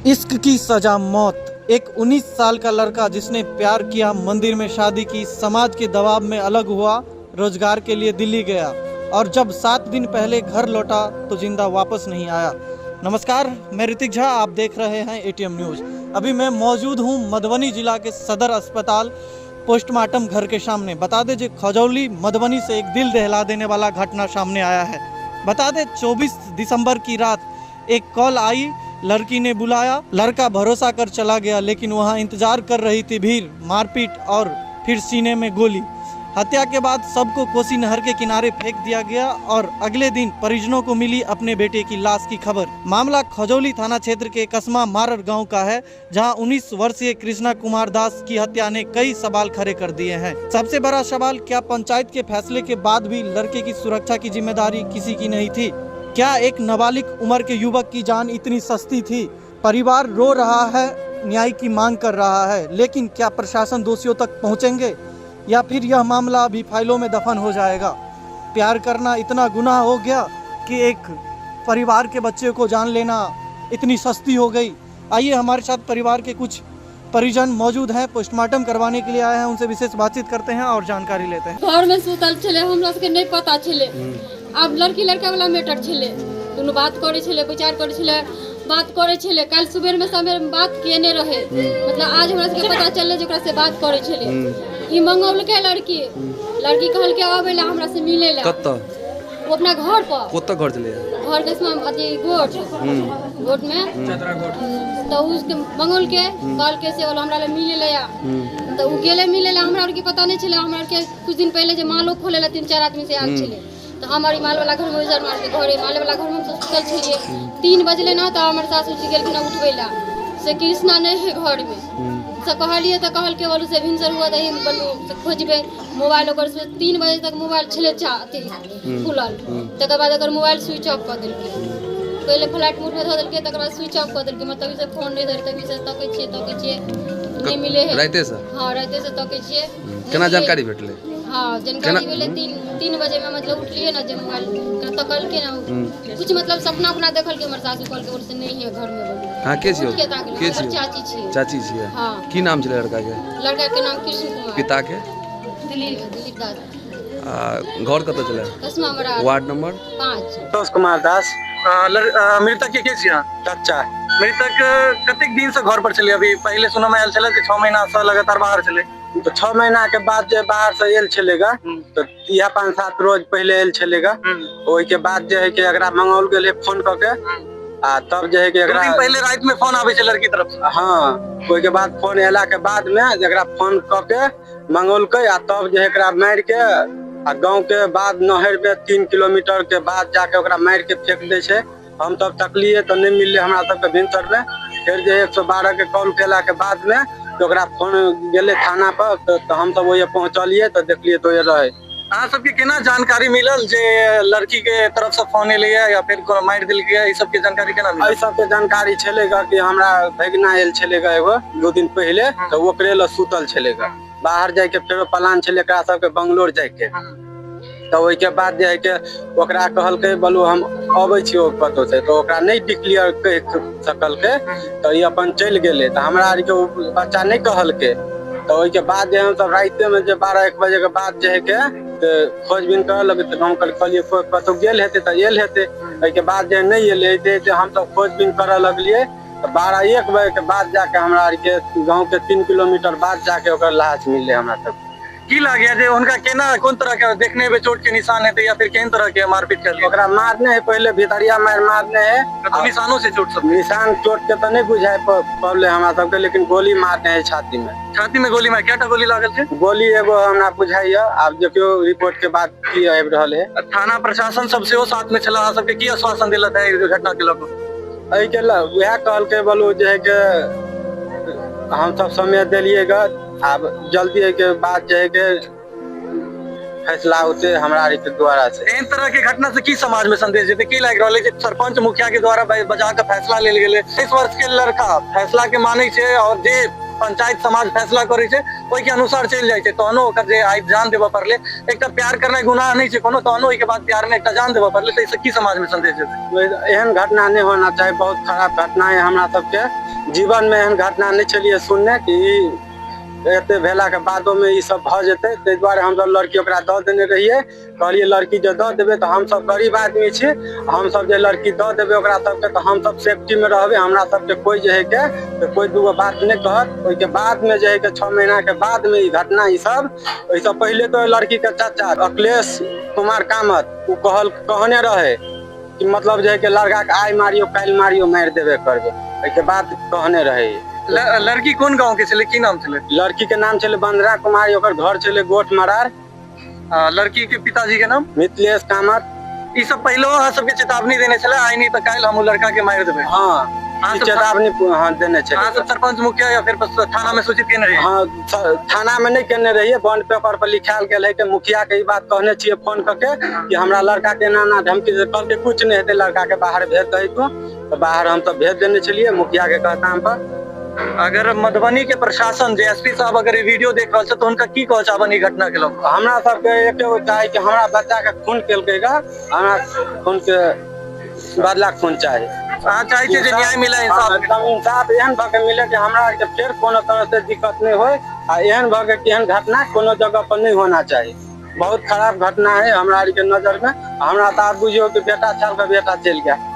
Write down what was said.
इश्क की सजा मौत। एक 19 साल का लड़का जिसने प्यार किया, मंदिर में शादी की, समाज के दबाव में अलग हुआ, रोजगार के लिए दिल्ली गया और जब 7 दिन पहले घर लौटा तो जिंदा वापस नहीं आया। नमस्कार, मैं ऋतिक झा, आप देख रहे हैं एटीएम न्यूज़। अभी मैं मौजूद हूं मधुबनी जिला के सदर अस्पताल पोस्टमार्टम घर के सामने। बता दें जो खजौली मधुबनी से एक दिल दहला देने वाला घटना सामने आया है। बता दें 24 दिसंबर की रात एक कॉल आई, लड़की ने बुलाया, लड़का भरोसा कर चला गया, लेकिन वहां इंतजार कर रही थी भीड़, मारपीट और फिर सीने में गोली। हत्या के बाद सबको कोसी नहर के किनारे फेंक दिया गया और अगले दिन परिजनों को मिली अपने बेटे की लाश की खबर। मामला खजौली थाना क्षेत्र के कस्मा मारर गांव का है, जहां 19 वर्षीय कृष्णा कुमार दास की हत्या ने कई सवाल खड़े कर दिए हैं। सबसे बड़ा सवाल, क्या पंचायत के फैसले के बाद भी लड़के की सुरक्षा की जिम्मेदारी किसी की नहीं थी? क्या एक नाबालिग उम्र के युवक की जान इतनी सस्ती थी? परिवार रो रहा है, न्याय की मांग कर रहा है, लेकिन क्या प्रशासन दोषियों तक पहुंचेंगे या फिर यह मामला अभी फाइलों में दफन हो जाएगा? प्यार करना इतना गुनाह हो गया कि एक परिवार के बच्चे को जान लेना इतनी सस्ती हो गई। आइए, हमारे साथ परिवार के कुछ परिजन मौजूद हैं, पोस्टमार्टम करवाने के लिए आए हैं, उनसे विशेष बातचीत करते हैं और जानकारी लेते हैं। घरमे सुतल छलै, हमरा सबके नहि पता छलै। आब लड़की लड़का वाला मैटर छलै, दुनू बात करै छलै, विचार करै छलै, बात करै छलै। काल्हि सुबेरमे सबेरमे बात केने रहै, मतलब आज हमरा सबके पता चललै जे ओकरा से बात करै छलै। ई मंगौलकै लड़की, लड़की कहलकै अबै लए, हमरा से मिलै लए। कतऽ? ओ अपना घर पर। कतऽ घर छलैया? घर के इसमें अथी गोठ गोठ में। तऽ उसके मंगौलकै, कहलकै से हमरा लए मिलै लए। तऽ ओ गेलै मिलै लए, हमरा आरके पता नहि छलै। हमरा आरके कुछ दिन पहिले जे मालो खोलै लए 3-4 आदमी से आयल छलै, तऽ हम आर ई मालवला घरमे, उजर मारके घरे मालवला घरमे हमसब सुतल छलियै। 3 बजलै ने तऽ हमर सासू जी गेलखिन उठबै लए, से कृष्णा नहि है घरमे। से कहलियै तऽ कहलकै बोलू से भिनसर हुआ तऽ बोलू से खोजबै मोबाइल ओकर। 3 बजे तक मोबाइल छलै अथी खुलल, तकर बाद ओकर मोबाइल स्विच ऑफ कऽ देलकै। पहिले फ्लाइट मोडमे धऽ देलकै, तकर बाद स्विच ऑफ कऽ देलकै, मतलब ई से फोन नहि धरै। तभी से तकै छियै, तकै छियै, नहि मिलै है। राइते से? हँ, राइते से तकै छियै। केना जानकारी भेटलै? हँ, जानकारी भेलै 3 बजेमे, मतलब उठलियै ने जे मोबाइल तकलकै ने, कुछ मतलब सपना उपना देखलकै हमर सासू, कहलकै बोल से नहीं है घरमे बोलू। अहाँ के छियै? उठि के ताकलै। के हमर छियै? चाची छियै। चाची छियै? हँ। की नाम छलै लड़का के? लड़का के नाम कृष्ण कुमार। पिता के? दिलीप, दिलीप दास। आ घर कतऽ छलै? कसमा मरा। Ward number? 5। Santosh Kumar Das. मृतक के के छियै अहाँ? चाचा। मृतक कतेक दिन से घर पर छलै? अभी पहिले सुनऽ मे आयल छलै जे 6 महीना से लगातार बाहर छलै। तऽ 6 महीना के बाद जे बाहर से आयल छलै गा, तऽ इएह 5-7 रोज पहिले आयल छलै गा। ओहिके बाद जे है कि एकरा मंगाओल गेलै फोन कऽ के, आ तब जे है कि 2 एकरा दिन पहिले राति में फोन आबै छै लड़की तरफ से? हँ, ओहिके बाद फोन एला के बाद में एकरा फोन कऽ के मंगौलकै, आ तब जे है एकरा मारि के आ गाँव के बाद नहर में 3 किलोमीटर के बाद जाके ओकरा मारि के फेंक दै छै। हम तब तकलियै तऽ नहि मिललै हमरा सबके भिनसर में। फेर जे 112 के कॉल केला के बाद में तऽ ओकरा फोन गेलै थाना पर, तऽ हमसब ओहिये पहुँचलियै तऽ देखलियै तऽ ओहिये रहै। अहाँ सबके केना जानकारी मिलल जे लड़की के तरफ से फोन एलैया या फिर कोनो मारि देलकै, ई सबके जानकारी केना मिलल? एहि सबके जानकारी छलै ग कि हमरा भगिना आयल छलै ग एगो 2 दिन पहिले, तऽ ओकरे लए सुतल छलै ग। बाहर जाइके फेरो प्लान छलै एकरा सबके बंगलोर जाइके, तऽ ओहिके बाद जे है के ओकरा कहलकै बोलू हम अबै छी कतहु से, तऽ ओकरा नहि डिक्लेयर कहि सकलकै, तऽ ई अपन चलि गेलै। तऽ हमरा आरके ओ बच्चा नहि कहलकै। तऽ ओहिके बाद जे हमसब रातिमे जे 12-1 बजे के बाद जे है के तऽ खोजबीन करऽ लगलै, तऽ हम कहलियै कतहु गेल हेतै तऽ आयल हेतै। ओहिके बाद जे नहि एलै, अइते अइते हमसब खोजबीन करऽ लगलियै तऽ 12-1 बजे के बाद जाके हमरा आरके गाँव के 3 किलोमीटर बाद जाके ओकर लाश मिललै हमरा सबके। की लागैया जे हुनका केना कोन तरह के देखने हेबै चोट के निशान हेतै या फिर केहन तरह के मारपीट कयल? ओकरा मारने है, पहिले भितरिया मारि मारने है। कतौ निशानो छै चोट सब? निशान चोट के तऽ नहि बुझाय पड़लै हमरा सबके, लेकिन गोली मारने है छाती में। छाती में गोली मार, कएटा गोली लागल छै? गोली एगो हमरा बुझाइया, आब देखियौ रिपोर्ट के बाद की आबि रहल है। थाना प्रशासन सब सेहो साथ में छल, अहाँ सबके की आश्वासन देलक है एहि घटना के लऽ कऽ? एहिके लऽ उएह कहलकै बोलू जे है के हमसब समय देलियै ग, आब जल्दी एहिके बाद जे है के फैसला होते हमरा आरके द्वारा से। एहन तरह के घटना से की समाज में संदेश जेतै? की लागि रहल है जे सरपंच मुखिया के द्वारा बजा के फैसला लेल गेलै? 23 वर्ष के लड़का फैसला के मानै छै और जे पंचायत समाज फैसला करै छै ओहिके अनुसार चलि जाइ छै, तहनो ओकर जे आइ जान देबऽ पड़लै। एकटा प्यार करनाइ गुनाह नहि छै कोनो, तहनो ओहिके बाद प्यार मे एकटा जान देबऽ पड़लै, तऽ एहिसँ की समाज मे संदेश जेतै? एहन घटना नहि होना चाही, बहुत खराब घटना है। हमरा सबके जीवन मे एहन घटना नहि छलियै सुनने कि एते भेलाके बादोमे ई सब भऽ जेतै। ताहि दुआरे हमसब लड़की ओकरा दऽ देने रहियै, कहलियै लड़की जे दऽ देबै तऽ हमसब गरीब आदमी छी, हमसब जे लड़की दऽ देबै ओकरा सबके तऽ हमसब सेफ्टीमे रहबै, हमरा सबके कोइ जे है के तऽ कोइ दूगो बात नहि कहत। ओहिके बादमे जे है के 6 महीनाके बादमे ई घटना ई सब, ओहिसँ पहिले तऽ लड़कीके चाचा अखिलेश कुमार कामत ओ कहने रहे कि मतलब जे है के लड़का के आइ मारियो काल्हि मारियो मारि देबे करबै, ओहिके बाद कहने रहे। लड़की कोन गाँव के छलै, की नाम छलै? लड़की के नाम छलै वंदना कुमारी, ओकर घर छलै गोठ मरार। लड़की के पिताजी के नाम? मिथिलेश कामत। ई सब पहिलो अहाँ सबके चेतावनी देने छलै आइ नहि तऽ काल्हि हम ओ लड़का के मारि देबै? हाँ, ई चेतावनी हाँ देने छलै। अहाँ सब सरपंच मुखिया या फिर थाना में सूचित केने रहियै? हाँ, थाना में नहि केने रहियै, बॉन्ड पेपर पर लिखायल गेल है कि मुखिया के ई बात कहने छियै फोन कऽ के कि हमरा लड़का के एना एना धमकी दे, कहलकै कुछ नहि हेतै, लड़का के बाहर भेज दही तू, तऽ बाहर हमसब भेज देने छलियै मुखिया के कहताम पर। अगर मधुबनी के प्रशासन जे एसपी साहब अगर ई वीडियो देख रहल छै तऽ हुनका की कहऽ चाहबनि ई घटना के लऽ कऽ? हमरा सबके एके गो चाही कि हमरा बच्चा के खून केलकै गा, हमरा खून के बदला खून चाही। अहाँ चाहै छियै जे न्याय मिले, इंसाफ? एकदम इंसाफ एहन भऽ के मिले कि हमरा आरके फेर कोनो तरह से दिक्कत नहि होय, आ एहन भऽ के कि एहन घटना कोनो जगह पर नहि होना चाही। बहुत खराब घटना है हमरा आरके नजर में। हमरा तऽ आब बुझियौ कि बेटा छल के बेटा चलि गेल।